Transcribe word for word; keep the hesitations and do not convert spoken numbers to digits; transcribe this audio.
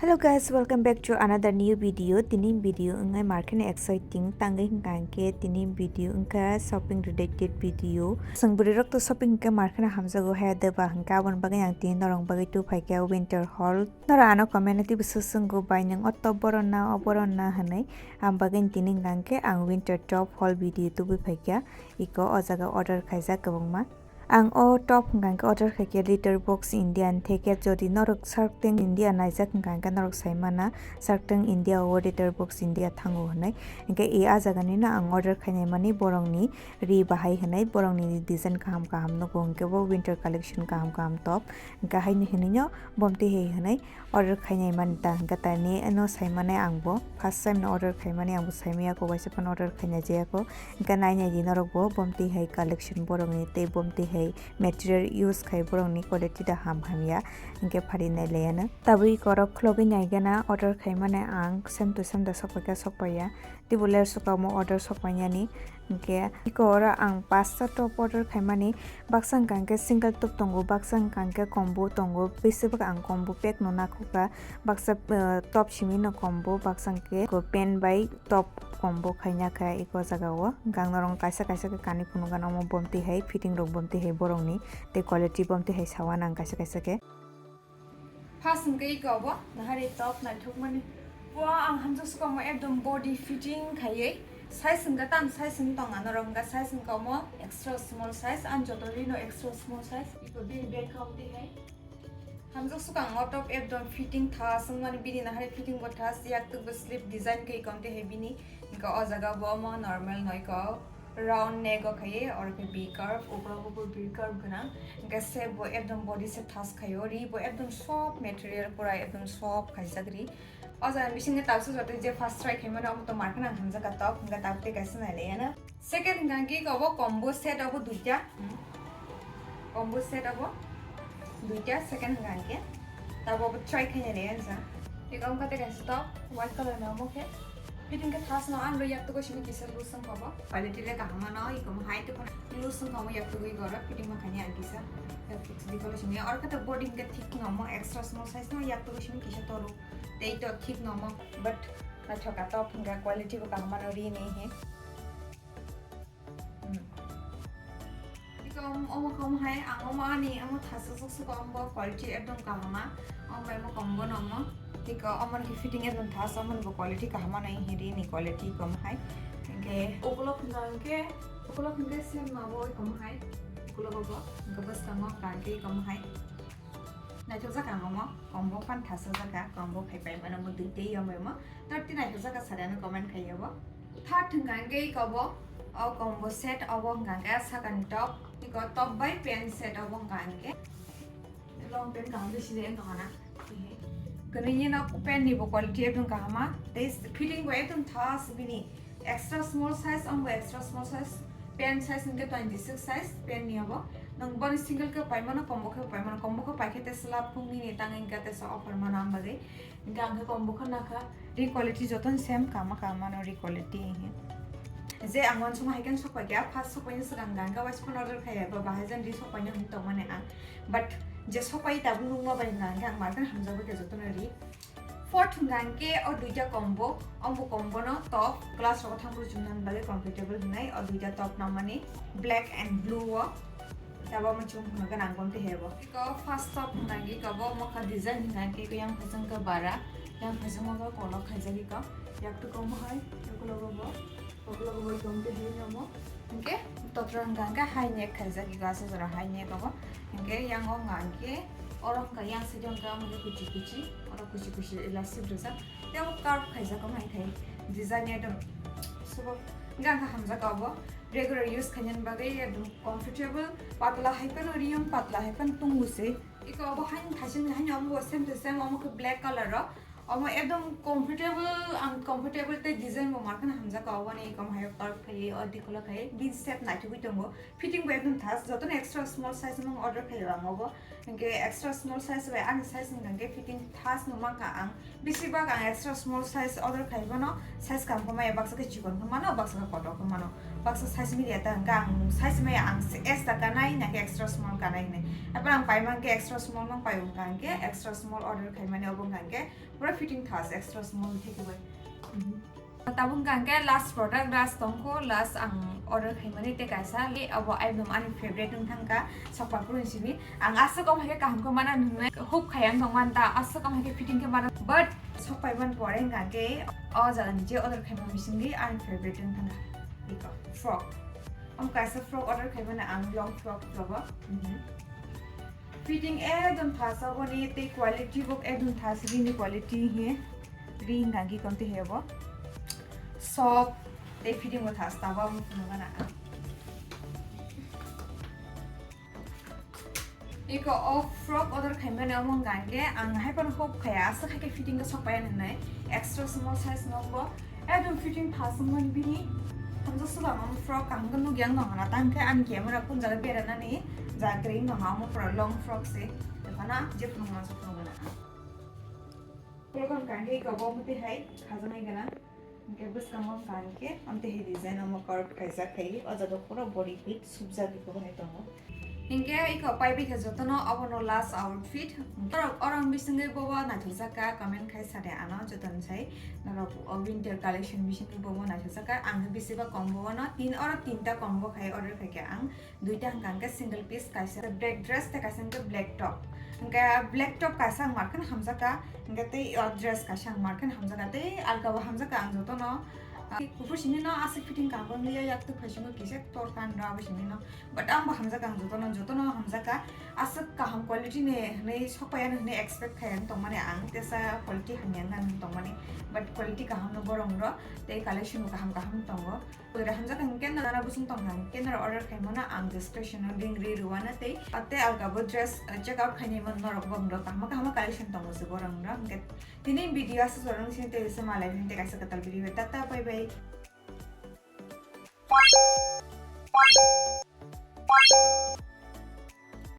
Hello guys, welcome back to another new video. Tini video wngkha markheno exciting tangwi hwnkha hwnkhe tini video wngkha shopping related video. Chwng bwrwi rok to shopping hwnkhe markheno hamjago he deba hwnkhe aboni bagwi ang tini norok bagwi tu phaikha winter haul. Norok ano comment o twibo swswngo bai nwng o top borok na o borok na hwnwi, ang bagwi tini hwnkha hwnkhe ang winter top haul video tubui phaikha. Iko o jaga order khaijak kwbangma. Ang o top hwnkha hwnkhe order khaikhe Litter Box India ni theke, jodi norok Shark Tank India naijak hwnkha hwnkhe norok saimana Shark Tank India o Litter Box India thango hwnwi. Hwnkhe e a jaga nino ang order khainai mani borokni ri bahai hwnwi, borokni design kaham kaham nugo hwnkhe bo winter collection kaham kaham top hwnkhe haini hwnwi no bomtwi hai hwnwi order khainai mani ta hwnkhe tani ano saimani ang bo first time no order khaimani ang bo saimaya ko waisa phano order khaina jaya ko hwnkhe nai nai di norok bo bomtwi hai collection borokni tei bomtwi hai material use khai borokni quality da ham hamya hwnkhe phari nai laiano tabui korok khulogwi naigana order khaimani ang same to same da sokpaikha sokpaiya tei bo ler sukamo order sokpaiyani. Hwnkhe iko oro ang pasta top order khaimani, baksa hwnkha hwnkhe single top tongo, baksa hwnkha hwnkhe combo tongo, besibak ang combo pack no nakhukha, baksa, eh, top simi no combo, baksa hwnkhe ko pant bai top combo khaina kha iko jaga o. Hwnkhe ang norok kaisa kaisa khe kanwi phunukgana omo bomtwi hai fitting rok bomtwi hai borokni tei quality bomtwi hai sawana ang kaisa kaisa khe. First hwnkhe iko obo, nahari top naithokmani. Bo ang hamjak sukamo ekdom body fitting khaiwi. Size hwnkhe tam size hwn tong ano rok hwnkhe size hwnkhe omo extra small size, ang joto rino extra small size. Iko bini bag kha omtwi hai. Hamjak sukang o top ekdom fitting thas wngmani bini nahari fitting bo thas, yak tuk bo slip design khe iko omtwi hai bini. Hwnkhe o jaga bo omo normal no iko. Round neck o khaye, oro khe V curve, uklogo bo V curve gwnang. Hwnkhe shape bo ekdom body shape thas khaio, ri bo ekdom soft material, pura ekdom soft khaijak ri. O jaga bisingo tabuk joto je first try khaimano, omo to markhe nang hamjak ka top, hwnkhe tabuk tei kaisa nai laiya no. Second hwnkha khe obo combo set obo duita. Hmm. Combo set obo duita, second hwnkha khe. Tabuk obo try khaina nai ang sa. Eko wngkha tei kaisa top, white color ni omo khe. Fitting khe thas no ang lo yak tugo simi kisa loose wngkha bo. Quality le kaham no, eko mo hai to loose wngkha mo yak tugo ego oro fitting ma khaini ang kisa. Yak tugo simi oro khe to body hwnkhe thik no mo extra small size no yak tugo simi kisa toru. Tei to thik no mo, but naithok ka top hwnkha quality bo kaham no ri ni he. Hmm. Eko omo kom hai, ang omo ani omo thasa sok sok omo quality ekdom kaham ma. Omo bai omo combo no omo. Eko omo ni fitting ekdom thas, omo ni bo quality kaham ma nai hiri ni quality kom hai. Hwnkhe ukulok hwnkha hwnkhe, ukulok hwnkhe sem ma bo kom hai. Ukulok bo hwnkhe bwskango hwnkha hwnkhe kom hai. Naithok jaka ang omo combo phan thasa jaka combo khai pai mano mo dui tei yom bai mo. Tor tini naithok jaka sari ano comment khai yabo. Third hwnkha hwnkhe iko bo, o combo set obo hwnkha hwnkhe sakani top, iko top bai pant set obo hwnkha hwnkhe. Long pant kaham bisi le wngkha hana. Kwnwi no pant ni bo quality ekdom kahama, tei fitting bo ekdom thas bini. Extra small size, omo extra small size, pant size hwnkhe twenty six size, pant ni obo. Nwng boni single khe paimano, combo khe paimano, combo khe paikhe tei slab phung nini tangwi hwnkhe tei sa offer mano ang bagwi. Hwnkhe ang khe combo khe nakha, ri quality jotono same, kama kama no ri quality hwnkhe. Je ang uansukma hai khe sokpai kha, first sokpaini swkang ang khe waisa phano order khai eba bahai jan ri sokpaino hwn tongmani ang. But je sokpai tabuk nukma bai hwnkha ang khe ang markhe hamjakbai khe jotono ri. Fourth hwnkha hwnkhe o duita combo, ombo combo no top glass rogo thangphuru chumna bagwi comfortable hwnwi o duita top namani black and blue o. Tabo mo chum hwnwi gwnang gonte hebo. Iko first top hwnkha hwnkhe iko bo mokha design hwnkha hwnkhe iko yang phaising khe bara, yang phaising mokha kolok khaijak iko. Yak tukom hai, yak logo bo. Okolog bai tong tei hai nomo. Hwnkhe totra hwnkha hwnkhe high neck khaijak iko aswk jora high neck obo. Hwnkhe yang o hwnkha hwnkhe oro hwnkha yang side o hwnkha omo khe kuchi kuchi, oro kuchi kuchi elastic rijak. Tei obo curve khaijak omo hai thai design ekdom swbak. Hwnkhe ang khe hamjak obo regular use khainani bagwi ekdom comfortable. Patla hai phano riyung patla hai phano tungo se. Iko obo haino thaising haino omo bo same to same omo khe black color o. Omo ekdom comfortable, ang comfortable tei design bo markhe hamjak ka obo ni kom hai o curve khai o dikolo khai bini shape naithogwi tongo, fitting bo ekdom thas, jotono extra small size no order khai o ang obo, hwnkhe extra small size bai ani size ni hwnkhe fitting thas no mankha ang, bisi bak ang extra small size order khai bono size kaham khe maya baksa khe chikon khe mano baksa khe kotor khe mano, baksa size media ta hwnkhe ang size maya ang S ta kanai nakhe extra small kanai hinwi, haphano ang paimang khe extra small mang pai hwnkha hwnkhe extra small order khai mani obo hwnkha hwnkhe Pura fitting thas extra small theke bai. Tabuk hwnkha hwnkhe last product, last tongkho, last ang order khaimani tei kaisa, le abo ekdom ani favorite wng thangkha, sokpapru ni simi. Ang aswk om hai khe kaham khe mana nungnai, hope khai ang tongmani ta, aswk om hai khe fitting khe mana, but sokpaiman pore hwnkha hwnkhe o jaga ni je order khaimani bisingni ani favorite wng thangkha. Iko frock. Om kaisa frock order khaimani ang long frock jogo. Fitting ekdom thas aboni tei quality bo ekdom thas, rini quality he. Ri hwnkha hwnkhe konti he bo. Soft tei fitting bo thas tabo amo phunukgana. Iko o frock order khaimani omo hwnkha hwnkhe ang hai phano hope khaya aswk hai khe fitting khe sokpaiya nwngnai. Extra small size no bo ekdom fitting thas wngmani bini. Hamjak swkang omo frock kaham khe nukya wng tongkha na, tang khe ani camera kun jaga beranani jaga kwrwi wng tongkha, omo pura long frock se. Tei phano je phunukmano se phunukgana. Program kangkhe iko bo mwtwi hai khajaknai gana. Hwnkhe bwskango kangkhe amtwi hai design omo curve kaijak khai, o jaga pura body fit subjak iko hai tongo. Hwnkhe iko paibai khe jotono obono last outfit. Norok orong bisingwi bobo naithokjak kha, comment khai sa de ano jotono sai. Norok o winter collection bisingwi bobo naithokjak kha. Ang bisiba kong bobo no tin, oro tinta kong bo khai order khai khe ang. Duita hwnkha hwnkhe single piece, kaisa black dress tei kaisa hwnkhe black top. Hwnkhe black top kaisa ang markhe hamjakha, hwnkhe tei o dress kaisa ang markhe hamjakha, tei alkabo hamjakha ang jotono. Ah, kuphur simi no aswk fitting kaham wngya, yak twi phaisingo kisa tor kan rw abo simi no. But ang bo hamjakha ang jotono, jotono hamjakha. Aswk kaham quality ni hwnwi sokpaiya hwnwi expect khai ang tongmani, ang tesa quality hamya wngna hwnwi tongmani. But quality kaham no borok rw tei collection bo kaham kaham tongo. Pura hamjak hwnkhe nana bwswng tongkha hwnkhe norok order khaimano ang description o link ri rwano tei tei alkabo dress, uh, check out khainai mano norok, borok kahma kahma collection tongo se borok rok. Hwnkhe tini video aswk jorang sini tei se malai tei kaisa kwtal video, tata bye bye.